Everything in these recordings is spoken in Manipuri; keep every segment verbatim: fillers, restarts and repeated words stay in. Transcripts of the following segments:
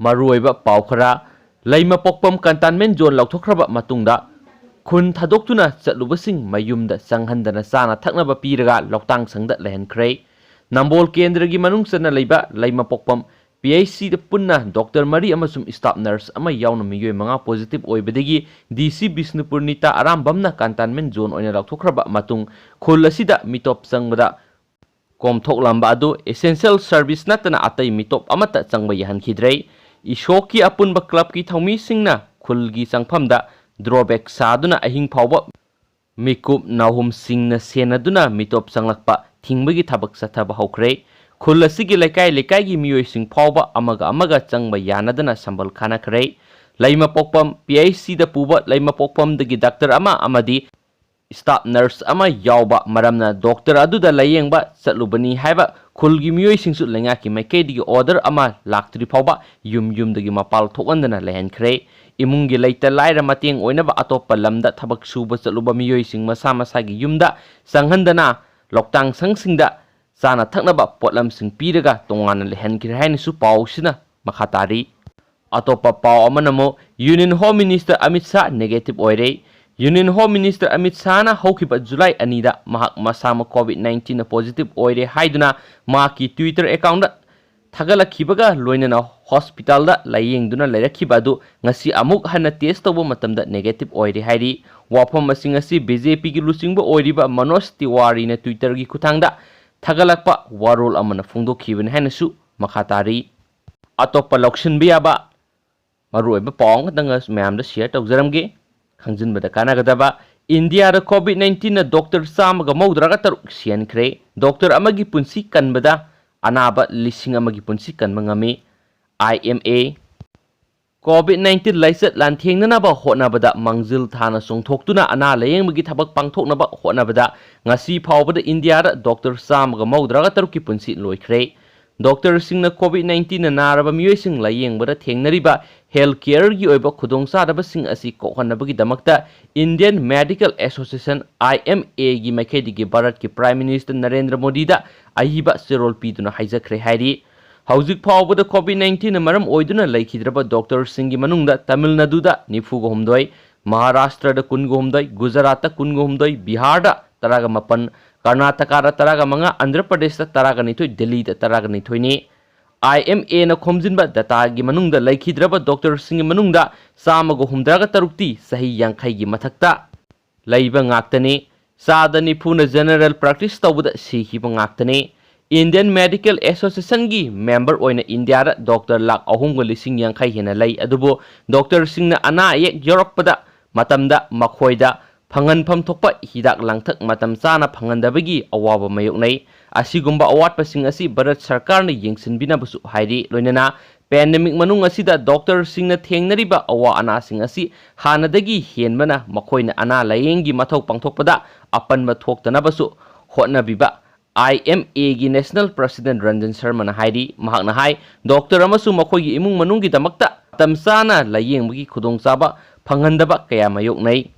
ꯃꯔꯨꯑꯣꯏꯕ ꯄꯥꯎ ꯈꯔ꯫ ꯂꯩꯃꯄꯣꯛꯄꯝ containment zone ꯂꯧꯊꯣꯛꯈ꯭ꯔꯕ ꯃꯇꯨꯡꯗ ꯈꯨꯟ ꯊꯥꯗꯣꯛꯇꯨꯅ ꯆꯠꯂꯨꯕꯁꯤꯡ ꯃꯌꯨꯝꯗ ꯆꯪꯍꯟꯗꯅ ꯆꯥꯅ ꯊꯛꯅꯕ ꯄꯤꯔꯒ ꯂꯧꯇꯥꯡꯁꯪꯗ ꯂꯩꯍꯟꯈ꯭ꯔꯦ꯫ ꯅꯝꯕꯣꯜ ꯀꯦꯟꯗ꯭ꯔꯒꯤ ꯃꯅꯨꯡ ꯆꯟꯅ ꯂꯩꯕ ꯂꯩꯃꯄꯣꯛꯄꯝ P H C ꯗ ꯄꯨꯟꯅ doctor ꯃꯔꯤ ꯑꯃꯁꯨꯡ staff nurse ꯑꯃ ꯌꯥꯎꯅ ꯃꯤꯑꯣꯏ ꯃꯉꯥ positive ꯑꯣꯏꯕꯗꯒꯤ D C Bishnupur Nita ꯑꯔꯥꯝꯕꯝꯅ containment zone ꯑꯣꯏꯅ ꯂꯧꯊꯣꯛꯈ꯭ꯔꯕ ꯃꯇꯨꯡ ꯈꯨꯜ ꯑꯁꯤꯗ ꯃꯤꯇꯣꯞ ꯆꯪꯕꯗ ꯀꯣꯝꯊꯣꯛꯂꯝꯕ ꯑꯗꯨ essential service ꯅꯠꯇꯅ ꯑꯇꯩ ꯃꯤꯇꯣꯞ ꯑꯃꯠꯇ ꯆꯪꯕ ꯌꯥꯍꯟꯈꯤꯗ꯭ꯔꯦ꯫ ꯏꯁꯣꯛꯀꯤ ꯑꯄꯨꯟꯕ clubꯀꯤ ꯊꯧꯃꯤꯁꯤꯡꯅ ꯈꯨꯜꯒꯤ ꯆꯪꯐꯝꯗ drawback ꯁꯥꯗꯨꯅ ꯑꯍꯤꯡ ꯐꯥꯎꯕ ꯃꯤꯀꯨꯞ ꯅꯥꯍꯨꯝꯁꯤꯡꯅ ꯁꯦꯟꯅꯗꯨꯅ ꯃꯤꯇꯣꯞ ꯆꯪꯂꯛꯄ ꯊꯤꯡꯕꯒꯤ ꯊꯕꯛ ꯆꯠꯊꯕ ꯍꯧꯈ꯭ꯔꯦ꯫ ꯈꯨꯜ ꯑꯁꯤꯒꯤ ꯂꯩꯀꯥꯏ ꯂꯩꯀꯥꯏꯒꯤ ꯃꯤꯑꯣꯏꯁꯤꯡ ꯐꯥꯎꯕ ꯑꯃꯒ ꯑꯃꯒ ꯆꯪꯕ ꯌꯥꯅꯗꯅ ꯁꯝꯕꯜ ꯈꯥꯅꯈ꯭ꯔꯦ꯫ ꯂꯩꯃꯄꯣꯛꯄꯝ P H C ꯗ ꯄꯨꯕ ꯂꯩꯃꯄꯣꯛꯄꯝꯗꯒꯤ doctor ꯑꯃ ꯑꯃꯗꯤ staff nurse ꯑꯃ ꯌꯥꯎꯕ ꯃꯔꯝꯅ doctor ꯑꯗꯨꯗ ꯂꯥꯌꯦꯡꯕ ꯆꯠꯂꯨꯕꯅꯤ ꯍꯥꯏꯕ ꯈꯨꯜꯒꯤ ꯃꯤꯑꯣꯏꯁꯤꯡꯁꯨ ꯂꯩꯉꯥꯛꯀꯤ ꯃꯥꯏꯀꯩꯗꯒꯤ order ꯑꯃ ꯂꯥꯛꯇ꯭ꯔꯤ ꯐꯥꯎꯕ ꯌꯨꯝ ꯌꯨꯝꯗꯒꯤ ꯃꯄꯥꯜ ꯊꯣꯛꯍꯟꯗꯅ ꯂꯩꯍꯟꯈ꯭ꯔꯦ꯫ ꯏꯃꯨꯡꯒꯤ ꯂꯩꯇ ꯂꯥꯏꯔ ꯃꯇꯦꯡ ꯑꯣꯏꯅꯕ ꯑꯇꯣꯞꯄ ꯂꯝꯗ ꯊꯕꯛ ꯁꯨꯕ ꯆꯠꯂꯨꯕ ꯃꯤꯑꯣꯏꯁꯤꯡ ꯃꯁꯥ ꯃꯁꯥꯒꯤ ꯌꯨꯝꯗ ꯆꯪꯍꯟꯗꯅ ꯂꯧꯇꯥꯡꯁꯪꯁꯤꯡꯗ ꯆꯥꯅ ꯊꯛꯅꯕ ꯄꯣꯠꯂꯝꯁꯤꯡ ꯄꯤꯔꯒ ꯇꯣꯉꯥꯟꯅ ꯂꯩꯍꯟꯈ꯭ꯔꯦ ꯍꯥꯏꯅꯁꯨ ꯄꯥꯎꯁꯤꯅ ꯃꯈꯥ ꯇꯥꯔꯤ꯫ ꯑꯇꯣꯞꯄ ꯄꯥꯎ ꯑꯃꯅ ꯑꯃꯨꯛ Union Home Minister Amit Shah negative ꯑꯣꯏꯔꯦ꯫ Union Home Minister ꯑꯃꯤꯠ ꯁꯥꯍꯅ ꯍꯧꯈꯤꯕ ꯖꯨꯂꯥꯏ ꯑꯅꯤꯗ ꯃꯍꯥꯛ ꯃꯁꯥꯃꯛ COVID nineteen ꯅ positive ꯑꯣꯏꯔꯦ ꯍꯥꯏꯗꯨꯅ ꯃꯍꯥꯛꯀꯤ Twitter account ꯊꯥꯒꯠꯂꯛꯈꯤꯕꯒ ꯂꯣꯏꯅꯅ hospital ꯗ ꯂꯥꯌꯦꯡꯗꯨꯅ ꯂꯩꯔꯛꯈꯤꯕ ꯑꯗꯨ ꯉꯁꯤ ꯑꯃꯨꯛ ꯍꯟꯅ test ꯇꯧꯕ ꯃꯇꯝꯗ negative ꯑꯣꯏꯔꯦ ꯍꯥꯏꯔꯤ꯫ ꯋꯥꯐꯝ ꯑꯁꯤ ꯉꯁꯤ B J P ꯒꯤ ꯂꯨꯆꯤꯡꯕ ꯑꯣꯏꯔꯤꯕ ꯃꯅꯣꯖ ꯇꯤꯋꯥꯔꯤꯅ Twitter ꯒꯤ ꯈꯨꯠꯊꯥꯡꯗ ꯊꯥꯒꯠꯂꯛꯄ ꯋꯥꯔꯣꯜ ꯑꯃꯅ ꯐꯣꯡꯗꯣꯛꯈꯤꯕꯅꯤ ꯍꯥꯏꯅꯁꯨ ꯃꯈꯥ ꯇꯥꯔꯤ꯫ ꯑꯇꯣꯞꯄ ꯂꯧꯁꯤꯟꯕ ꯌꯥꯕ ꯃꯔꯨꯑꯣꯏꯕ ꯄꯥꯎ ꯑꯃꯈꯛꯇꯪꯒ ꯃꯌꯥꯝꯗ share ꯇꯧꯖꯔꯝꯒꯦ꯫ ꯈꯪꯖꯤꯟꯕꯗ ꯀꯥꯟꯅꯒꯗꯕ, ꯏꯟꯗꯤꯌꯥꯗ COVID nineteen ꯅ doctor ꯆꯥꯝꯃꯒ ꯃꯧꯗ꯭ꯔꯥꯒ ꯇꯔꯨꯛ ꯁꯤꯍꯟꯈ꯭ꯔꯦ꯫ Doctor ꯑꯃꯒꯤ ꯄꯨꯟꯁꯤ ꯀꯟꯕꯗ ꯑꯅꯥꯕ ꯂꯤꯁꯤꯡ ꯑꯃꯒꯤ ꯄꯨꯟꯁꯤ ꯀꯟꯕ ꯉꯝꯃꯤ꯫ I M A꯫ COVID nineteen ꯂꯥꯏꯆꯠ ꯂꯥꯟꯊꯦꯡꯅꯅꯕ ꯍꯣꯠꯅꯕꯗ ꯃꯥꯡꯖꯤꯜ ꯊꯥꯅ ꯆꯣꯡꯊꯣꯛꯇꯨꯅ ꯑꯅꯥ ꯂꯥꯌꯦꯡꯕꯒꯤ ꯊꯕꯛ ꯄꯥꯡꯊꯣꯛꯅꯕ ꯍꯣꯠꯅꯕꯗ ꯉꯁꯤ ꯐꯥꯎꯕꯗ ꯏꯟꯗꯤꯌꯥꯗ doctor ꯆꯥꯝꯃꯒ ꯃꯧꯗ꯭ꯔꯥꯒ ꯇꯔꯨꯛꯀꯤ ꯄꯨꯟꯁꯤ ꯂꯣꯏꯈ꯭ꯔꯦ꯫ Doctor ꯁꯤꯡꯅ COVID nineteen ꯅ ꯅꯥꯔꯕ ꯃꯤꯑꯣꯏꯁꯤꯡ ꯂꯥꯌꯦꯡꯕꯗ ꯊꯦꯡꯅꯔꯤꯕ health care ꯒꯤ ꯑꯣꯏꯕ ꯈꯨꯗꯣꯡꯆꯥꯗꯕꯁꯤꯡ ꯑꯁꯤ ꯀꯣꯛꯍꯟꯅꯕꯒꯤꯗꯃꯛꯇ Indian Medical Association, I M A ꯒꯤ ꯃꯥꯏꯀꯩꯗꯒꯤ ꯚꯥꯔꯠꯀꯤ Prime Minister ꯅꯔꯦꯟꯗ꯭ꯔ ꯃꯣꯗꯤꯗ ꯑꯏꯕ ꯆꯦꯔꯣꯜ ꯄꯤꯗꯨꯅ ꯍꯥꯏꯖꯈ꯭ꯔꯦ ꯍꯥꯏꯔꯤ꯫ ꯍꯧꯖꯤꯛ ꯐꯥꯎꯕꯗ COVID nineteenꯅ ꯃꯔꯝ ꯑꯣꯏꯗꯨꯅ ꯂꯩꯈꯤꯗ꯭ꯔꯕ doctorꯁꯤꯡꯒꯤ ꯃꯅꯨꯡꯗ ꯇꯥꯃꯤꯜ ꯅꯥꯗꯨꯗ ꯅꯤꯐꯨꯒ ꯍꯨꯝꯗꯣꯏ, ꯃꯍꯥꯔꯥꯁꯇ꯭ꯔꯗ ꯀꯨꯟꯒ ꯍꯨꯝꯗꯣꯏ, ꯒꯨꯖꯔꯥꯠꯇ ꯀꯨꯟꯒ ꯍꯨꯝꯗꯣꯏ, ꯕꯤꯍꯥꯔꯗ ꯇꯔꯥꯒ ꯃꯥꯄꯟ, ꯀꯔꯅꯥꯇꯀꯥꯗ ꯇꯔꯥꯒ ꯃꯉꯥ, ꯑꯟꯙ꯭ꯔ ꯄ꯭ꯔꯗꯦꯁꯇ ꯇꯔꯥꯒ ꯅꯤꯊꯣꯏ, ꯗꯦꯜꯂꯤꯗ ꯇꯔꯥꯒ ꯅꯤꯊꯣꯏꯅꯤ꯫ IMAꯅ ꯈꯣꯝꯖꯤꯟꯕ dataꯒꯤ ꯃꯅꯨꯡꯗ ꯂꯩꯈꯤꯗ꯭ꯔꯕ doctorꯁꯤꯡꯒꯤ ꯃꯅꯨꯡꯗ ꯆꯥꯝꯃꯒ ꯍꯨꯝꯗ꯭ꯔꯥꯒ ꯇꯔꯨꯛꯇꯤ ꯆꯍꯤ ꯌꯥꯡꯈꯩꯒꯤ ꯃꯊꯛꯇ ꯂꯩꯕ ꯉꯥꯛꯇꯅꯤ꯫ ꯆꯥꯗ ꯅꯤꯐꯨꯅ general practice ꯇꯧꯕꯗ ꯁꯤꯈꯤꯕ ꯉꯥꯛꯇꯅꯤ꯫ Indian Medical Associationꯒꯤ member ꯑꯣꯏꯅ ꯏꯟꯗꯤꯌꯥꯗ doctor ꯂꯥꯈ ꯑꯍꯨꯝꯒ ꯂꯤꯁꯤꯡ ꯌꯥꯡꯈꯩ ꯍꯦꯟꯅ ꯂꯩ꯫ ꯑꯗꯨꯕꯨ doctorꯁꯤꯡꯅ ꯑꯅꯥ ꯑꯌꯦꯛ ꯌꯥꯎꯔꯛꯄꯗ ꯃꯇꯝꯗ ꯃꯈꯣꯏꯗ ꯐꯪꯍꯟꯐꯝ ꯊꯣꯛꯄ ꯍꯤꯗꯥꯛ ꯂꯥꯡꯊꯛ ꯃꯇꯝ ꯆꯥꯅ ꯐꯪꯍꯟꯗꯕꯒꯤ ꯑꯋꯥꯕ ꯃꯥꯌꯣꯛꯅꯩ꯫ ꯑꯁꯤꯒꯨꯝꯕ ꯑꯋꯥꯠꯄꯁꯤꯡ ꯑꯁꯤ ꯚꯥꯔꯠ ꯁꯔꯀꯥꯔꯅ ꯌꯦꯡꯁꯤꯟꯕꯤꯅꯕꯁꯨ ꯍꯥꯏꯔꯤ꯫ ꯂꯣꯏꯅꯅ pandemic ꯃꯅꯨꯡ ꯑꯁꯤꯗ doctorꯁꯤꯡꯅ ꯊꯦꯡꯅꯔꯤꯕ ꯑꯋꯥ ꯑꯅꯥꯁꯤꯡ ꯑꯁꯤ ꯍꯥꯟꯅꯗꯒꯤ ꯍꯦꯟꯕꯅ ꯃꯈꯣꯏꯅ ꯑꯅꯥ ꯂꯥꯌꯦꯡꯒꯤ ꯃꯊꯧ ꯄꯥꯡꯊꯣꯛꯄꯗ ꯑꯄꯟꯕ ꯊꯣꯛꯇꯅꯕꯁꯨ ꯍꯣꯠꯅꯕꯤꯕ IMAꯒꯤ national president ꯔꯟꯖꯟ ꯁꯔꯃꯅ ꯍꯥꯏꯔꯤ꯫ ꯃꯍꯥꯛꯅ ꯍꯥꯏ, doctor ꯑꯃꯁꯨꯡ ꯃꯈꯣꯏꯒꯤ ꯏꯃꯨꯡ ꯃꯅꯨꯡꯒꯤꯗꯃꯛꯇ ꯃꯇꯝ ꯆꯥꯅ ꯂꯥꯌꯦꯡꯕꯒꯤ ꯈꯨꯗꯣꯡꯆꯥꯕ ꯐꯪꯍꯟꯗꯕ ꯀꯌꯥ ꯃꯥꯌꯣꯛꯅꯩ꯫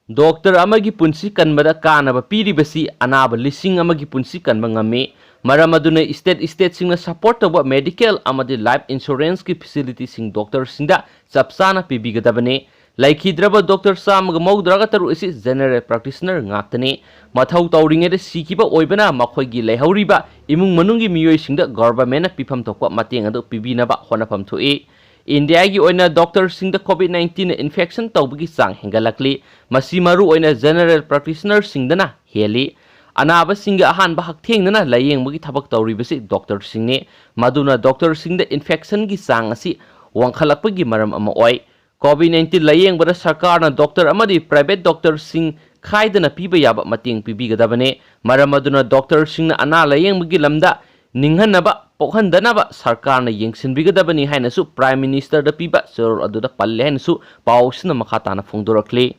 Doctor ꯑꯃꯒꯤ ꯄꯨꯟꯁꯤ ꯀꯟꯕꯗ ꯀꯥꯟꯅꯕ ꯄꯤꯔꯤꯕꯁꯤ ꯑꯅꯥꯕ ꯂꯤꯁꯤꯡ ꯑꯃꯒꯤ ꯄꯨꯟꯁꯤ ꯀꯟꯕ ꯉꯝꯃꯤ꯫ ꯃꯔꯝ ꯑꯗꯨꯅ state stateꯁꯤꯡꯅ support ꯇꯧꯕ medical ꯑꯃꯗꯤ life insuranceꯀꯤ facilityꯁꯤꯡ doctorꯁꯤꯡꯗ ꯆꯞ ꯆꯥꯅ ꯄꯤꯕꯤꯒꯗꯕꯅꯤ꯫ ꯂꯩꯈꯤꯗ꯭ꯔꯕ doctor ꯆꯥꯝꯃꯒ ꯃꯧꯗ꯭ꯔꯥꯒ ꯇꯔꯨꯛ ꯑꯁꯤ general practitioner ꯉꯥꯛꯇꯅꯤ꯫ ꯃꯊꯧ ꯇꯧꯔꯤꯉꯩꯗ ꯁꯤꯈꯤꯕ ꯑꯣꯏꯕꯅ ꯃꯈꯣꯏꯒꯤ ꯂꯩꯍꯧꯔꯤꯕ ꯏꯃꯨꯡ ꯃꯅꯨꯡꯒꯤ ꯃꯤꯑꯣꯏꯁꯤꯡꯗ governmentꯅ ꯄꯤꯐꯝ ꯊꯣꯛꯄ ꯃꯇꯦꯡ ꯑꯗꯨ ꯄꯤꯕꯤꯅꯕ ꯍꯣꯠꯅꯐꯝ ꯊꯣꯛꯏ꯫ ꯏꯟꯗꯤꯌꯥꯒꯤ ꯑꯣꯏꯅ doctorꯁꯤꯡꯗ COVID nineteenꯅ infection ꯇꯧꯕꯒꯤ ꯆꯥꯡ ꯍꯦꯟꯒꯠꯂꯛꯂꯤ꯫ ꯃꯁꯤ ꯃꯔꯨ ꯑꯣꯏꯅ general practitionerꯁꯤꯡꯗꯅ ꯍꯦꯜꯂꯤ꯫ ꯑꯅꯥꯕꯁꯤꯡꯒꯤ ꯑꯍꯥꯟꯕ ꯍꯛꯊꯦꯡꯅꯅ ꯂꯥꯌꯦꯡꯕꯒꯤ ꯊꯕꯛ ꯇꯧꯔꯤꯕꯁꯤ doctorꯁꯤꯡꯅꯤ꯫ ꯃꯗꯨꯅ doctorꯁꯤꯡꯗ infectionꯒꯤ ꯆꯥꯡ ꯑꯁꯤ ꯋꯥꯡꯈꯠꯂꯛꯄꯒꯤ ꯃꯔꯝ ꯑꯃ ꯑꯣꯏ꯫ COVID nineteen ꯂꯥꯌꯦꯡꯕꯗ ꯁꯔꯀꯥꯔꯅ doctor ꯑꯃꯗꯤ private doctorꯁꯤꯡ ꯈꯥꯏꯗꯅ ꯄꯤꯕ ꯌꯥꯕ ꯃꯇꯦꯡ ꯄꯤꯕꯤꯒꯗꯕꯅꯤ꯫ ꯃꯔꯝ ꯑꯗꯨꯅ doctorꯁꯤꯡꯅ ꯑꯅꯥ ꯂꯥꯌꯦꯡꯕꯒꯤ ꯂꯝꯗ ꯅꯤꯡꯍꯟꯅꯕ ꯄꯣꯛꯍꯟꯗꯅꯕ ꯁꯔꯀꯥꯔꯅ ꯌꯦꯡꯁꯤꯟꯕꯤꯒꯗꯕꯅꯤ ꯍꯥꯏꯅꯁꯨ Prime Ministerꯗ ꯄꯤꯕ ꯆꯦꯔꯣꯜ ꯑꯗꯨꯗ ꯄꯜꯂꯦ ꯍꯥꯏꯅꯁꯨ ꯄꯥꯎꯁꯤꯅ ꯃꯈꯥ ꯇꯥꯅ ꯐꯣꯡꯗꯣꯔꯛꯂꯤ꯫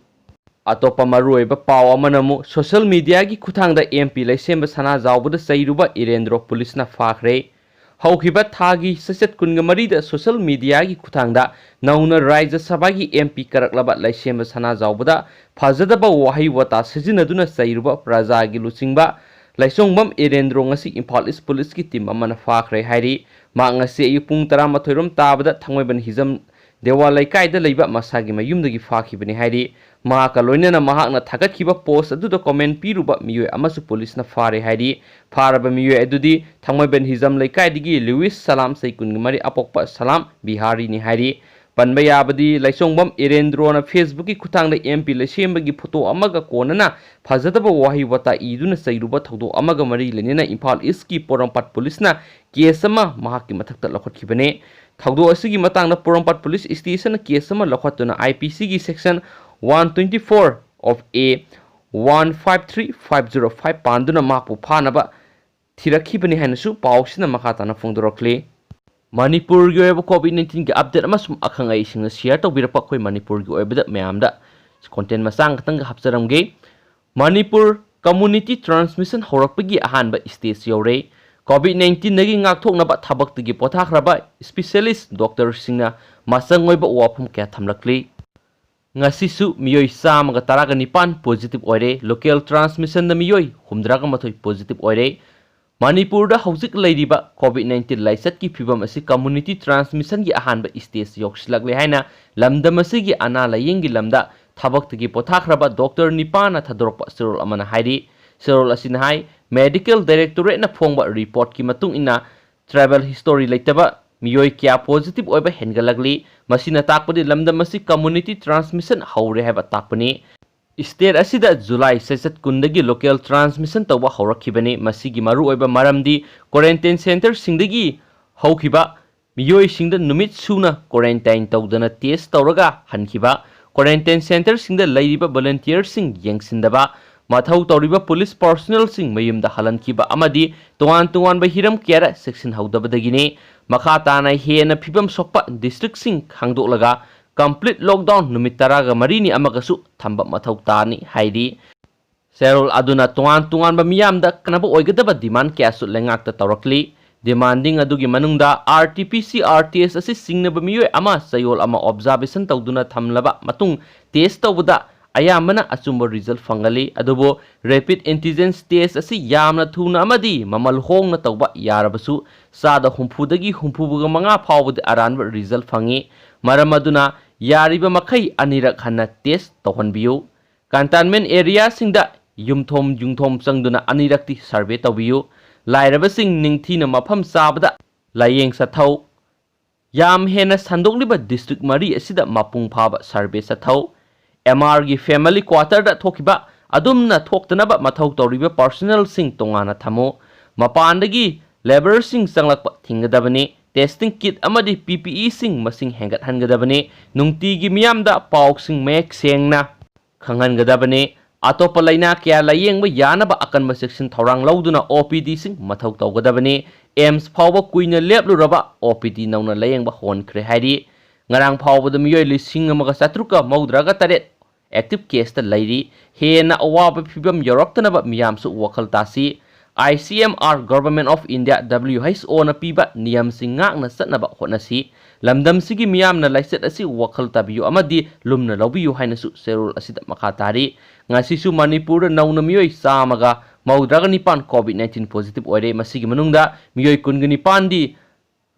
ꯑꯇꯣꯞꯄ ꯃꯔꯨꯑꯣꯏꯕ ꯄꯥꯎ ꯑꯃꯅ ꯑꯃꯨꯛ social mediaꯒꯤ ꯈꯨꯠꯊꯥꯡꯗ MP ꯂꯩꯁꯦꯝꯕ ꯁꯅꯥꯖꯥꯎꯕꯗ ꯆꯩꯔꯨꯕ ꯏꯔꯦꯟꯗ꯭ꯔꯣ ꯄꯨꯂꯤꯁꯅ ꯐꯥꯈ꯭ꯔꯦ꯫ ꯍꯧꯈꯤꯕ ꯊꯥꯒꯤ ꯆꯩꯆꯠ ꯀꯨꯟꯒ ꯃꯔꯤꯗ social mediaꯒꯤ ꯈꯨꯠꯊꯥꯡꯗ ꯅꯧꯅ ꯔꯥꯖ꯭ꯌ ꯁꯚꯥꯒꯤ MP ꯀꯥꯔꯛꯂꯕ ꯂꯩꯁꯦꯝꯕ ꯁꯅꯥꯖꯥꯎꯕꯗ ꯐꯖꯗꯕ ꯋꯥꯍꯩ ꯋꯥꯇꯥ ꯁꯤꯖꯤꯟꯅꯗꯨꯅ ꯆꯩꯔꯨꯕ ꯄ꯭ꯔꯖꯥꯒꯤ ꯂꯨꯆꯤꯡꯕ ꯂꯥꯏꯁꯣꯡꯕꯝ ꯏꯔꯦꯟꯗ꯭ꯔꯣ ꯉꯁꯤ ꯏꯝꯐꯥꯜ ꯏꯁ ꯄꯨꯂꯤꯁꯀꯤ ꯇꯤꯝ ꯑꯃꯅ ꯐꯥꯈ꯭ꯔꯦ ꯍꯥꯏꯔꯤ꯫ ꯃꯍꯥꯛ ꯉꯁꯤ ꯑꯌꯨꯛ ꯄꯨꯡ ꯇꯔꯥꯃꯥꯊꯣꯏ ꯔꯣꯝ ꯇꯥꯕꯗ ꯊꯥꯡꯃꯩꯕꯟ ꯍꯤꯖꯝ ꯗꯦꯋꯥ ꯂꯩꯀꯥꯏꯗ ꯂꯩꯕ ꯃꯁꯥꯒꯤ ꯃꯌꯨꯝꯗꯒꯤ ꯐꯥꯈꯤꯕꯅꯤ ꯍꯥꯏꯔꯤ꯫ ꯃꯍꯥꯛꯀ ꯂꯣꯏꯅꯅ ꯃꯍꯥꯛꯅ ꯊꯥꯒꯠꯈꯤꯕ ꯄꯣꯁ ꯑꯗꯨꯗ ꯀꯣꯃꯦꯟ ꯄꯤꯔꯨꯕ ꯃꯤꯑꯣꯏ ꯑꯃꯁꯨ ꯄꯨꯂꯤꯁꯅ ꯐꯥꯔꯦ ꯍꯥꯏꯔꯤ꯫ ꯐꯥꯔꯕ ꯃꯤꯑꯣꯏ ꯑꯗꯨꯗꯤ ꯊꯥꯡꯃꯩꯕꯟ ꯍꯤꯖꯝ ꯂꯩꯀꯥꯏꯗꯒꯤ ꯂꯨꯏꯁ ꯁꯂꯥꯝ, ꯆꯍꯤ ꯀꯨꯟꯃꯔꯤ, ꯑꯄꯣꯛꯄ ꯁꯂꯥꯝ ꯕꯤꯍꯥꯔꯤꯅꯤ ꯍꯥꯏꯔꯤ꯫ ꯄꯟꯕ ꯌꯥꯕꯗꯤ, ꯂꯥꯏꯁꯣꯡꯕꯝ ꯏꯔꯦꯟꯗ꯭ꯔꯣꯅ Facebook-ꯀꯤ ꯈꯨꯠꯊꯥꯡꯗ ꯑꯦꯝ ꯄꯤ ꯂꯩꯁꯦꯝꯕꯒꯤ ꯐꯣꯇꯣ ꯑꯃꯒ ꯀꯣꯟꯅꯅ ꯐꯖꯗꯕ ꯋꯥꯍꯩ ꯋꯥꯇꯥ ꯏꯗꯨꯅ ꯆꯩꯔꯨꯕ ꯊꯧꯗꯣꯛ ꯑꯃꯒ ꯃꯔꯤ ꯂꯩꯅꯅ ꯏꯝꯐꯥꯜ ꯏꯁꯀꯤ ꯄꯣꯔꯣꯝꯄꯥꯠ ꯄꯨꯂꯤꯁꯅ ꯀꯦꯁ ꯑꯃ ꯃꯍꯥꯛꯀꯤ ꯃꯊꯛꯇ ꯂꯧꯈꯠꯈꯤꯕꯅꯤ꯫ ꯊꯧꯗꯣꯛ ꯑꯁꯤꯒꯤ ꯃꯇꯥꯡꯗ ꯄꯣꯔꯣꯝꯄꯥꯠ ꯄꯨꯂꯤꯁ ꯁ꯭ꯇꯦꯁꯟꯅ ꯀꯦꯁ ꯑꯃ ꯂꯧꯈꯠꯇꯨꯅ I P C-ꯒꯤ section one twenty-four of A, one five three five zero five ꯄꯥꯟꯗꯨꯅ ꯃꯍꯥꯛꯄꯨ ꯐꯥꯅꯕ ꯊꯤꯔꯛꯈꯤꯕꯅꯤ ꯍꯥꯏꯅꯁꯨ ꯄꯥꯎꯁꯤꯅ ꯃꯈꯥ ꯇꯥꯅ ꯐꯣꯡꯗꯣꯔꯛꯂꯤ꯫ ꯃꯅꯤꯄꯨꯔꯒꯤ ꯑꯣꯏꯕ COVID nineteen-ꯒꯤ update ꯑꯃꯁꯨꯡ ꯑꯈꯪ ꯑꯍꯩꯁꯤꯡꯅ share ꯇꯧꯕꯤꯔꯛꯄ ꯑꯩꯈꯣꯏ ꯃꯅꯤꯄꯨꯔꯒꯤ ꯑꯣꯏꯕꯗ ꯃꯌꯥꯝꯗ content ꯃꯆꯥ ꯈꯛꯇꯪꯒ ꯍꯥꯞꯆꯔꯝꯒꯦ꯫ ꯃꯅꯤꯄꯨꯔ community transmission ꯍꯧꯔꯛꯄꯒꯤ ꯑꯍꯥꯟꯕ stage ꯌꯧꯔꯦ꯫ COVID nineteen-ꯗꯒꯤ ꯉꯥꯛꯊꯣꯛꯅꯕ ꯊꯕꯛꯇꯒꯤ ꯄꯣꯊꯥꯈ꯭ꯔꯕ specialist doctor-ꯁꯤꯡꯅ ꯃꯆꯪ ꯑꯣꯏꯕ ꯋꯥꯐꯝ ꯀꯌꯥ ꯊꯝꯂꯛꯂꯤ꯫ ꯉꯁꯤꯁꯨ ꯃꯤꯑꯣꯏ ꯆꯥꯝꯃꯒ ꯇꯔꯥꯒ ꯅꯤꯄꯥꯟ positive ꯑꯣꯏꯔꯦ꯫ Local transmission-ꯗ ꯃꯤꯑꯣꯏ ꯍꯨꯝꯗ꯭ꯔꯥꯒ ꯃꯥꯊꯣꯏ positive ꯑꯣꯏꯔꯦ꯫ ꯃꯅꯤꯄꯨꯔꯗ ꯍꯧꯖꯤꯛ ꯂꯩꯔꯤꯕ COVID nineteen ꯂꯥꯏꯆꯠꯀꯤ ꯐꯤꯕꯝ ꯑꯁꯤ community transmission-ꯒꯤ ꯑꯍꯥꯟꯕ stage ꯌꯧꯁꯤꯜꯂꯛꯂꯦ ꯍꯥꯏꯅ ꯂꯝꯗꯝ ꯑꯁꯤꯒꯤ ꯑꯅꯥ ꯂꯥꯌꯦꯡꯒꯤ ꯂꯝꯗ ꯊꯕꯛꯇꯒꯤ ꯄꯣꯊꯥꯈ꯭ꯔꯕ doctor ꯅꯤꯄꯥꯟꯅ ꯊꯥꯗꯣꯔꯛꯄ ꯆꯦꯔꯣꯜ ꯑꯃꯅ ꯍꯥꯏꯔꯤ꯫ ꯆꯦꯔꯣꯜ ꯑꯁꯤꯅ ꯍꯥꯏ, medical directorate-ꯅ ꯐꯣꯡꯕ report-ꯀꯤ ꯃꯇꯨꯡ ꯏꯟꯅ, travel history ꯂꯩꯇꯕ ꯃꯤꯑꯣꯏ ꯀꯌꯥ positive ꯑꯣꯏꯕ ꯍꯦꯟꯒꯠꯂꯛꯂꯤ꯫ ꯃꯁꯤꯅ ꯇꯥꯛꯄꯗꯤ ꯂꯝꯗꯝ ꯑꯁꯤ community transmission ꯍꯧꯔꯦ ꯍꯥꯏꯕ ꯇꯥꯛꯄꯅꯤ꯫ State ꯑꯁꯤꯗ July ꯆꯩꯆꯠ ꯀꯨꯟꯗꯒꯤ local transmission ꯇꯧꯕ ꯍꯧꯔꯛꯈꯤꯕꯅꯤ꯫ ꯃꯁꯤꯒꯤ ꯃꯔꯨꯑꯣꯏꯕ ꯃꯔꯝꯗꯤ quarantine centre-ꯁꯤꯡꯗꯒꯤ ꯍꯧꯈꯤꯕ ꯃꯤꯑꯣꯏꯁꯤꯡꯗ ꯅꯨꯃꯤꯠ ꯁꯨꯅ quarantine ꯇꯧꯗꯅ test ꯇꯧꯔꯒ ꯍꯟꯈꯤꯕ, quarantine centre-ꯁꯤꯡꯗ ꯂꯩꯔꯤꯕ volunteer-ꯁꯤꯡ ꯌꯦꯡꯁꯤꯟꯗꯕ, ꯃꯊꯧ ꯇꯧꯔꯤꯕ police personnel-ꯁꯤꯡ ꯃꯌꯨꯝꯗ ꯍꯜꯍꯟꯈꯤꯕ ꯑꯃꯗꯤ ꯇꯣꯉꯥꯟ ꯇꯣꯉꯥꯟꯕ ꯍꯤꯔꯝ ꯀꯌꯥꯗ ꯆꯦꯛꯁꯤꯟꯍꯧꯗꯕꯗꯒꯤꯅꯤ꯫ ꯃꯈꯥ ꯇꯥꯅ ꯍꯦꯟꯅ ꯐꯤꯕꯝ ꯁꯣꯛꯄ district-ꯁꯤꯡ ꯈꯪꯗꯣꯛꯂꯒ complete lockdown ꯅꯨꯃꯤꯠ ꯇꯔꯥꯒ ꯃꯔꯤꯅꯤ ꯑꯃꯒꯁꯨ ꯊꯝꯕ ꯃꯊꯧ ꯇꯥꯅꯤ ꯍꯥꯏꯔꯤ꯫ ꯆꯦꯔꯣꯜ ꯑꯗꯨꯅ ꯇꯣꯉꯥꯟ ꯇꯣꯉꯥꯟꯕ ꯃꯤꯌꯥꯝꯗ ꯀꯥꯟꯅꯕ ꯑꯣꯏꯒꯗꯕ demand ꯀꯌꯥꯁꯨ ꯂꯩꯉꯥꯛꯇ ꯇꯧꯔꯛꯂꯤ꯫ Demanding ꯑꯗꯨꯒꯤ ꯃꯅꯨꯡꯗ R T P C R test ꯑꯁꯤ ꯆꯤꯡꯅꯕ ꯃꯤꯑꯣꯏ ꯑꯃ ꯆꯌꯣꯜ ꯑꯃ observation ꯇꯧꯗꯨꯅ ꯊꯝꯂꯕ ꯃꯇꯨꯡ test ꯇꯧꯕꯗ ꯑꯌꯥꯝꯕꯅ ꯑꯆꯨꯝꯕ result ꯐꯪꯒꯜꯂꯤ꯫ ꯑꯗꯨꯕꯨ rapid antigen test ꯑꯁꯤ ꯌꯥꯝꯅ ꯊꯨꯅ ꯑꯃꯗꯤ ꯃꯃꯜ ꯍꯣꯡꯅ ꯇꯧꯕ ꯌꯥꯔꯕꯁꯨ, ꯆꯥꯗ ꯍꯨꯝꯐꯨꯗꯒꯤ ꯍꯨꯝꯐꯨꯒ ꯃꯉꯥ ꯐꯥꯎꯕꯗꯤ ꯑꯔꯥꯟꯕ result ꯐꯪꯏ꯫ ꯃꯔꯝ ꯑꯗꯨꯅ ꯌꯥꯔꯤꯕ ꯃꯈꯩ ꯑꯅꯤꯔꯛ ꯍꯟꯅ test ꯇꯧꯍꯟꯕꯤꯌꯨ꯫ Containment areaꯁꯤꯡꯗ ꯌꯨꯝꯊꯣꯡ ꯌꯨꯝꯊꯣꯡ ꯆꯪꯗꯨꯅ ꯑꯅꯤꯔꯛꯇꯤ survey ꯇꯧꯕꯤꯌꯨ꯫ ꯂꯥꯏꯔꯕꯁꯤꯡ ꯅꯤꯡꯊꯤꯅ ꯃꯐꯝ ꯆꯥꯕꯗ ꯂꯥꯌꯦꯡ ꯆꯠꯊꯧ꯫ ꯌꯥꯝ ꯍꯦꯟꯅ ꯁꯟꯗꯣꯛꯂꯤꯕ district ꯃꯔꯤ ꯑꯁꯤꯗ ꯃꯄꯨꯡ ꯐꯥꯕ survey ꯆꯠꯊꯧ꯫ MRꯒꯤ family quarterꯗ ꯊꯣꯛꯈꯤꯕ ꯑꯗꯨꯝꯅ ꯊꯣꯛꯇꯅꯕ ꯃꯊꯧ ꯇꯧꯔꯤꯕ personnelꯁꯤꯡ ꯇꯣꯉꯥꯟꯅ ꯊꯝꯃꯨ꯫ ꯃꯄꯥꯟꯗꯒꯤ labourꯁꯤꯡ ꯆꯪꯂꯛꯄ ꯊꯤꯡꯒꯗꯕꯅꯤ꯫ Testing kit ꯑꯃꯗꯤ PPEꯁꯤꯡ ꯃꯁꯤꯡ ꯍꯦꯟꯒꯠꯍꯟꯒꯗꯕꯅꯤ꯫ ꯅꯨꯡꯇꯤꯒꯤ ꯃꯤꯌꯥꯝꯗ ꯄꯥꯎꯁꯤꯡ ꯃꯌꯦꯛ ꯁꯦꯡꯅ ꯈꯪꯍꯟꯒꯗꯕꯅꯤ꯫ ꯑꯇꯣꯞꯄ ꯂꯩꯅꯥ ꯀꯌꯥ ꯂꯥꯌꯦꯡꯕ ꯌꯥꯅꯕ ꯑꯀꯟꯕ ꯆꯦꯛꯁꯤꯟ ꯊꯧꯔꯥꯡ ꯂꯧꯗꯨꯅ OPDꯁꯤꯡ ꯃꯊꯧ ꯇꯧꯒꯗꯕꯅꯤ꯫ AIIMS ꯐꯥꯎꯕ ꯀꯨꯏꯅ ꯂꯦꯞꯂꯨꯔꯕ OPD ꯅꯧꯅ ꯂꯥꯌꯦꯡꯕ ꯍꯧꯍꯟꯈ꯭ꯔꯦ ꯍꯥꯏꯔꯤ꯫ ꯉꯔꯥꯡ ꯐꯥꯎꯕꯗ ꯃꯤꯑꯣꯏ ꯂꯤꯁꯤꯡ ꯑꯃꯒ ꯆꯥꯇ꯭ꯔꯨꯛꯀ ꯃꯧꯗ꯭ꯔꯥꯒ ꯇꯔꯦꯠ active caseꯇ ꯂꯩꯔꯤ꯫ ꯍꯦꯟꯅ ꯑꯋꯥꯕ ꯐꯤꯚꯝ ꯌꯧꯔꯛꯇꯅꯕ ꯃꯤꯌꯥꯝꯁꯨ ꯋꯥꯈꯜ ꯇꯥꯁꯤ꯫ ICMR, Government of India, WHOꯅ ꯄꯤꯕ ꯅꯤꯌꯝꯁꯤꯡ ꯉꯥꯛꯅ ꯆꯠꯅꯕ ꯍꯣꯠꯅꯁꯤ꯫ ꯂꯝꯗꯝꯁꯤꯒꯤ ꯃꯤꯌꯥꯝꯅ ꯂꯥꯏꯆꯠ ꯑꯁꯤ ꯋꯥꯈꯜ ꯇꯥꯕꯤꯌꯨ ꯑꯃꯗꯤ ꯂꯨꯝꯅ ꯂꯧꯕꯤꯌꯨ ꯍꯥꯏꯅꯁꯨ ꯆꯦꯔꯣꯜ ꯑꯁꯤꯗ ꯃꯈꯥ ꯇꯥꯔꯤ꯫ ꯉꯁꯤꯁꯨ ꯃꯅꯤꯄꯨꯔꯗ ꯅꯧꯅ ꯃꯤꯑꯣꯏ ꯆꯥꯝꯃꯒ ꯃꯧꯗ꯭ꯔꯥꯒ ꯅꯤꯄꯥꯟ COVID nineteen positive ꯑꯣꯏꯔꯦ꯫ ꯃꯁꯤꯒꯤ ꯃꯅꯨꯡꯗ ꯃꯤꯑꯣꯏ ꯀꯨꯟꯒ ꯅꯤꯄꯥꯟꯗꯤ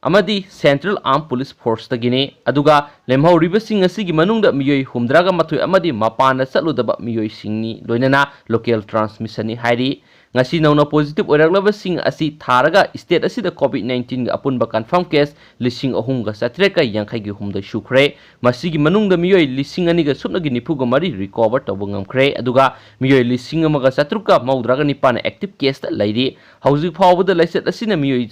ꯑꯃꯗꯤ Central Armed Police Forceꯇꯒꯤꯅꯤ꯫ ꯑꯗꯨꯒ ꯂꯦꯝꯍꯧꯔꯤꯕꯁꯤꯡ ꯑꯁꯤꯒꯤ ꯃꯅꯨꯡꯗ ꯃꯤꯑꯣꯏ ꯍꯨꯝꯗ꯭ꯔꯥꯒ ꯃꯥꯊꯣꯏ ꯑꯃꯗꯤ ꯃꯄꯥꯟꯗ ꯆꯠꯂꯨꯗꯕ ꯃꯤꯑꯣꯏꯁꯤꯡꯅꯤ, ꯂꯣꯏꯅꯅ local transmissionꯅꯤ ꯍꯥꯏꯔꯤ꯫ ꯉꯁꯤ ꯅꯧꯅ positive ꯑꯣꯏꯔꯛꯂꯕꯁꯤꯡ ꯑꯁꯤ ꯊꯥꯔꯒ state ꯑꯁꯤꯗ COVID nineteenꯒꯤ ꯑꯄꯨꯟꯕ confirm case ꯂꯤꯁꯤꯡ ꯑꯍꯨꯝꯒ ꯆꯥꯇ꯭ꯔꯦꯠꯀ ꯌꯥꯡꯈꯩꯒ ꯍꯨꯝꯗꯣꯏ ꯁꯨꯈ꯭ꯔꯦ꯫ ꯃꯁꯤꯒꯤ ꯃꯅꯨꯡꯗ ꯃꯤꯑꯣꯏ ꯂꯤꯁꯤꯡ ꯑꯅꯤꯒ ꯁꯨꯞꯅꯒꯤ ꯅꯤꯐꯨꯒ ꯃꯔꯤ recover ꯇꯧꯕ ꯉꯝꯈ꯭ꯔꯦ꯫ ꯑꯗꯨꯒ ꯃꯤꯑꯣꯏ ꯂꯤꯁꯤꯡ ꯑꯃꯒ ꯆꯥꯇ꯭ꯔꯨꯛꯀ ꯃꯧꯗ꯭ꯔꯥꯒ ꯅꯤꯄꯥꯟꯅ active caseꯇ ꯂꯩꯔꯤ꯫ ꯍꯧꯖꯤꯛ ꯐꯥꯎꯕꯗ ꯂꯥꯏꯆꯠ ꯑꯁꯤꯅ ꯃꯤꯑꯣꯏ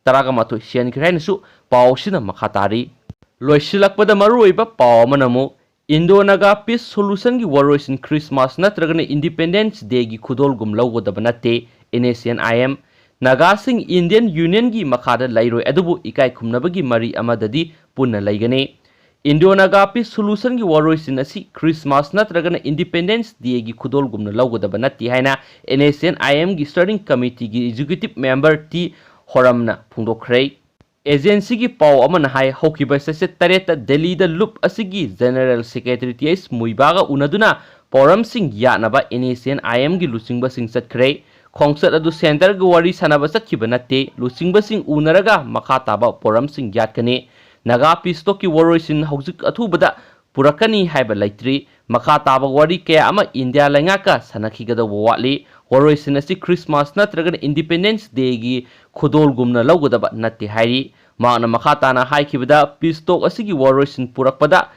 ꯇꯔꯥꯒ ꯃꯥꯊꯣꯏ ꯁꯤꯍꯟꯈ꯭ꯔꯦ ꯍꯥꯏꯅꯁꯨ ꯄꯥꯎ ꯑꯁꯤꯅ ꯃꯈꯥ ꯇꯥꯔꯤ꯫ ꯂꯣꯏꯁꯤꯜꯂꯛꯄꯗ ꯃꯔꯨꯑꯣꯏꯕ ꯄꯥꯎ ꯑꯃꯅ ꯑꯃꯨꯛ Indo Naga Peace Solutionꯒꯤ ꯋꯥꯔꯣꯏꯁꯤꯟ Christmas ꯅꯠꯇ꯭ꯔꯒꯅ Independence Dayꯒꯤ ꯈꯨꯗꯣꯜꯒꯨꯝ ꯂꯧꯒꯗꯕ ꯅꯠꯇꯦ, NSCN-IM꯫ ꯅꯥꯒꯥꯁꯤꯡ Indian Unionꯒꯤ ꯃꯈꯥꯗ ꯂꯩꯔꯣꯏ, ꯑꯗꯨꯕꯨ ꯏꯀꯥꯏ ꯈꯨꯝꯅꯕꯒꯤ ꯃꯔꯤ ꯑꯃꯗꯗꯤ ꯄꯨꯟꯅ ꯂꯩꯒꯅꯤ꯫ Indo Naga Peace Solutionꯒꯤ ꯋꯥꯔꯣꯏꯁꯤꯟ ꯑꯁꯤ Christmas ꯅꯠꯇ꯭ꯔꯒꯅ Independence Dayꯒꯤ ꯈꯨꯗꯣꯜꯒꯨꯝꯅ ꯂꯧꯒꯗꯕ ꯅꯠꯇꯦ ꯍꯥꯏꯅ NSCN-IMꯒꯤ Steering Committeeꯒꯤ Executive Member ꯇꯤ ꯍꯣꯔꯝꯅ ꯐꯣꯡꯗꯣꯛꯈ꯭ꯔꯦ꯫ ꯑꯦꯖꯦꯟꯁꯤꯒꯤ ꯄꯥꯎ ꯑꯃꯅ ꯍꯥꯏ, ꯍꯧꯈꯤꯕ ꯆꯩꯆꯠ ꯇꯔꯦꯠꯇ ꯗꯦꯜꯂꯤꯗ ꯂꯨꯞ ꯑꯁꯤꯒꯤ ꯖꯦꯅꯔꯦꯜ ꯁꯦꯀ꯭ꯔꯦꯇꯔꯤ ꯇꯤ ꯑꯩꯆ ꯃꯨꯏꯕꯥꯒ ꯎꯅꯗꯨꯅ ꯄꯣꯔꯝꯁꯤꯡ ꯌꯥꯠꯅꯕ ꯑꯦꯟ ꯑꯦꯁ ꯑꯦꯟ ꯑꯥꯏ ꯑꯦꯝꯒꯤ ꯂꯨꯆꯤꯡꯕꯁꯤꯡ ꯆꯠꯈ꯭ꯔꯦ꯫ ꯈꯣꯡꯆꯠ ꯑꯗꯨ ꯁꯦꯟꯇꯔꯒꯤ ꯋꯥꯔꯤ ꯁꯥꯟꯅꯕ ꯆꯠꯈꯤꯕ ꯅꯠꯇꯦ꯫ ꯂꯨꯆꯤꯡꯕꯁꯤꯡ ꯎꯅꯔꯒ ꯃꯈꯥ ꯇꯥꯕ ꯄꯣꯔꯝꯁꯤꯡ ꯌꯥꯠꯀꯅꯤ꯫ ꯅꯥꯒꯥ ꯄꯤꯁ ꯇꯣꯛꯀꯤ ꯋꯥꯔꯣꯏꯁꯤꯟ ꯍꯧꯖꯤꯛ ꯑꯊꯨꯕꯗ ꯄꯨꯔꯛꯀꯅꯤ ꯍꯥꯏꯕ ꯂꯩꯇ꯭ꯔꯤ꯫ ꯃꯈꯥ ꯇꯥꯕ ꯋꯥꯔꯤ ꯀꯌꯥ ꯑꯃ ꯏꯟꯗꯤꯌꯥ ꯂꯩꯉꯥꯛꯀ ꯁꯥꯟꯅꯈꯤꯒꯗꯧꯕ ꯋꯥꯠꯂꯤ꯫ ꯋꯥꯔꯣꯏꯁꯤꯟ ꯑꯁꯤ ꯈ꯭ꯔꯤꯁꯃꯥꯁ ꯅꯠꯇ꯭ꯔꯒꯅ ꯏꯟꯗꯤꯄꯦꯟꯗꯦꯟꯁ ꯗꯦꯒꯤ ꯈꯨꯗꯣꯜꯒꯨꯝꯅ ꯂꯧꯒꯗꯕ ꯅꯠꯇꯦ ꯍꯥꯏꯔꯤ꯫ ꯃꯍꯥꯛꯅ ꯃꯈꯥ ꯇꯥꯅ ꯍꯥꯏꯈꯤꯕꯗ, ꯄꯤꯁ ꯇꯣꯛ ꯑꯁꯤꯒꯤ ꯋꯥꯔꯣꯏꯁꯤꯟ ꯄꯨꯔꯛꯄꯗ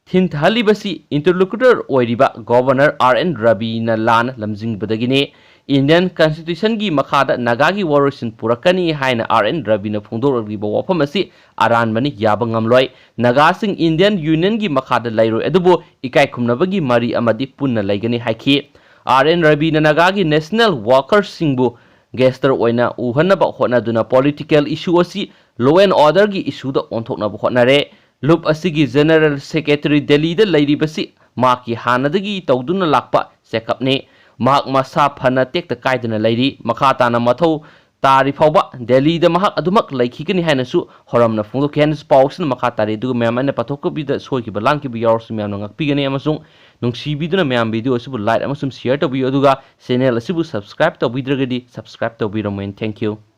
ꯊꯤꯟꯊꯍꯜꯂꯤꯕꯁꯤ ꯏꯟꯇꯔꯂꯣꯀ꯭ꯌꯨꯇꯔ ꯑꯣꯏꯔꯤꯕ ꯒꯣꯚꯔꯅꯔ ꯑꯥꯔ ꯑꯦꯟ ꯔꯕꯤꯅ ꯂꯥꯟꯅ ꯂꯝꯖꯤꯡꯕꯗꯒꯤꯅꯤ꯫ ꯏꯟꯗꯤꯌꯟ ꯀꯟꯁꯇꯤꯇ꯭ꯌꯨꯁꯟꯒꯤ ꯃꯈꯥꯗ ꯅꯥꯒꯥꯒꯤ ꯋꯥꯔꯣꯏꯁꯤꯟ ꯄꯨꯔꯛꯀꯅꯤ ꯍꯥꯏꯅ ꯑꯥꯔ ꯑꯦꯟ ꯔꯕꯤꯅ ꯐꯣꯡꯗꯣꯔꯛꯂꯤꯕ ꯋꯥꯐꯝ ꯑꯁꯤ ꯑꯔꯥꯟꯕꯅꯤ, ꯌꯥꯕ ꯉꯝꯂꯣꯏ꯫ ꯅꯥꯒꯥꯁꯤꯡ ꯏꯟꯗꯤꯌꯟ ꯌꯨꯅꯤꯌꯟꯒꯤ ꯃꯈꯥꯗ ꯂꯩꯔꯣꯏ, ꯑꯗꯨꯕꯨ ꯏꯀꯥꯏ ꯈꯨꯝꯅꯕꯒꯤ ꯃꯔꯤ ꯑꯃꯗꯤ ꯄꯨꯟꯅ ꯂꯩꯒꯅꯤ ꯍꯥꯏꯈꯤ꯫ ꯑꯥꯔ ꯑꯦꯟ ꯔꯕꯤꯅ ꯅꯥꯒꯥꯒꯤ ꯅꯦꯁꯅꯦꯜ ꯋꯥꯔꯀꯔꯁꯤꯡꯕꯨ ꯒꯦꯁꯇꯔ ꯑꯣꯏꯅ ꯎꯍꯟꯅꯕ ꯍꯣꯠꯅꯗꯨꯅ ꯄꯣꯂꯤꯇꯤꯀꯦꯜ ꯏꯁꯨ ꯑꯁꯤ ꯂꯣ ꯑꯦꯟ ꯑꯣꯔꯗꯔꯒꯤ ꯏꯁꯨꯗ ꯑꯣꯟꯊꯣꯛꯅꯕ ꯍꯣꯠꯅꯔꯦ꯫ ꯂꯨꯞ ꯑꯁꯤꯒꯤ ꯖꯦꯅꯔꯦꯜ ꯁꯦꯀ꯭ꯔꯦꯇꯔꯤ ꯗꯦꯜꯂꯤꯗ ꯂꯩꯔꯤꯕꯁꯤ ꯃꯍꯥꯛꯀꯤ ꯍꯥꯟꯅꯗꯒꯤ ꯇꯧꯗꯨꯅ ꯂꯥꯛꯄ ꯆꯦꯛꯑꯞꯅꯤ꯫ ꯃꯍꯥꯛ ꯃꯁꯥ ꯐꯅ ꯇꯦꯛꯇ ꯀꯥꯏꯗꯅ ꯂꯩꯔꯤ꯫ ꯃꯈꯥ ꯇꯥꯅ ꯃꯊꯧ ꯇꯥꯔꯤ ꯐꯥꯎꯕ ꯗꯦꯜꯂꯤꯗ ꯃꯍꯥꯛ ꯑꯗꯨꯃꯛ ꯂꯩꯈꯤꯒꯅꯤ ꯍꯥꯏꯅꯁꯨ ꯍꯣꯔꯝꯅ ꯐꯣꯡꯗꯣꯛꯈꯤ ꯍꯥꯏꯅꯁꯨ ꯄꯥꯎꯁꯤꯅ ꯃꯈꯥ ꯇꯥꯔꯤ꯫ ꯑꯗꯨꯒ ꯃꯌꯥꯝ, ꯑꯩꯅ ꯄꯥꯊꯣꯛꯇꯕꯤꯗ ꯁꯣꯏꯈꯤꯕ ꯂꯥꯟꯈꯤꯕ ꯌꯥꯎꯔꯁꯨ ꯃꯌꯥꯝꯅ ꯉꯥꯛꯄꯤꯒꯅꯤ, ꯑꯃꯁꯨꯡ ꯅꯨꯡꯁꯤꯕꯤꯗꯨꯅ ꯃꯌꯥꯝ ꯚꯤꯗꯤꯑꯣ ꯑꯁꯤꯕꯨ ꯂꯥꯏꯛ ꯑꯃꯁꯨꯡ ꯁꯤꯌꯔ ꯇꯧꯕꯤꯌꯨ, ꯑꯗꯨꯒ ꯆꯦꯅꯦꯜ ꯑꯁꯤꯕꯨ ꯁꯕꯁꯀ꯭ꯔꯥꯏꯕ ꯇꯧꯕꯤꯗ꯭ꯔꯒꯗꯤ ꯁꯕꯁꯀ꯭ꯔꯥꯏꯕ ꯇꯧꯕꯤꯔꯝꯃꯣꯏꯅ꯫ Thank you꯫